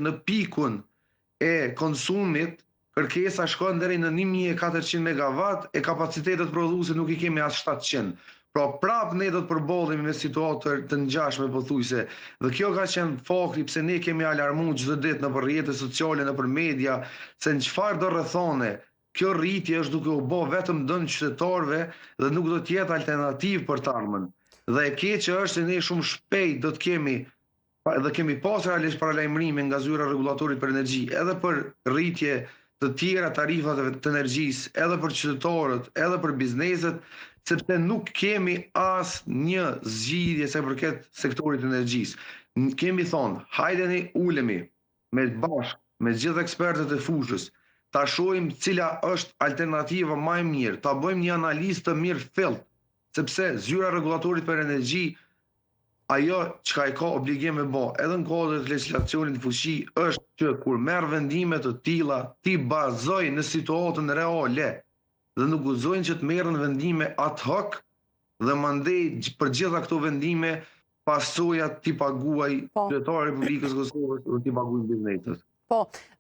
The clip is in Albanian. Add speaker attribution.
Speaker 1: në pikun e konsumit, kërkesa shkon deri në 1400 megawatt e kapacitetet prodhuese nuk i kemi as 700. Pra prap ne do të përballemi me situatë të ngjashme pothuajse. Dhe kjo ka qenë fakti pse ne kemi alarmuar çdo ditë nëpër rrjete sociale, nëpër media, se në çfarë do rrethane kjo rritje është duke u bë vetëm dëm qytetarëve dhe nuk do të jetë alternativë për të ardhmen. Dhe e keqe është se ne shumë shpejt do të kemi dhe kemi pas realisht paralajmërime nga zyra e rregullatorit për energji, edhe për rritje të tjera tarifave të energjisë, edhe për qytetarët, edhe për bizneset, sepse nuk kemi asnjë zgjidhje sa i përket sektorit të energjisë. Kemi thonë, hajdeni ulemi me bashkë, me gjithë ekspertët e fushës, ta shohim cila është alternativa më e mirë, ta bëjmë një analizë të mirëfilltë, sepse zyra e rregullatorit për energji ajo çka e ka obligim me bo, edhe në kuadër të legjislacionit në fuqi, është që kur merr vendime të tilla, ti bazoj në situatën reale dhe nuk guxojnë që të merren vendime ad hoc dhe mandej për gjitha këto vendime pasojat t'i paguaj qytetarët e Republikës së Kosovës dhe t'i paguajnë bizneset.
Speaker 2: Po.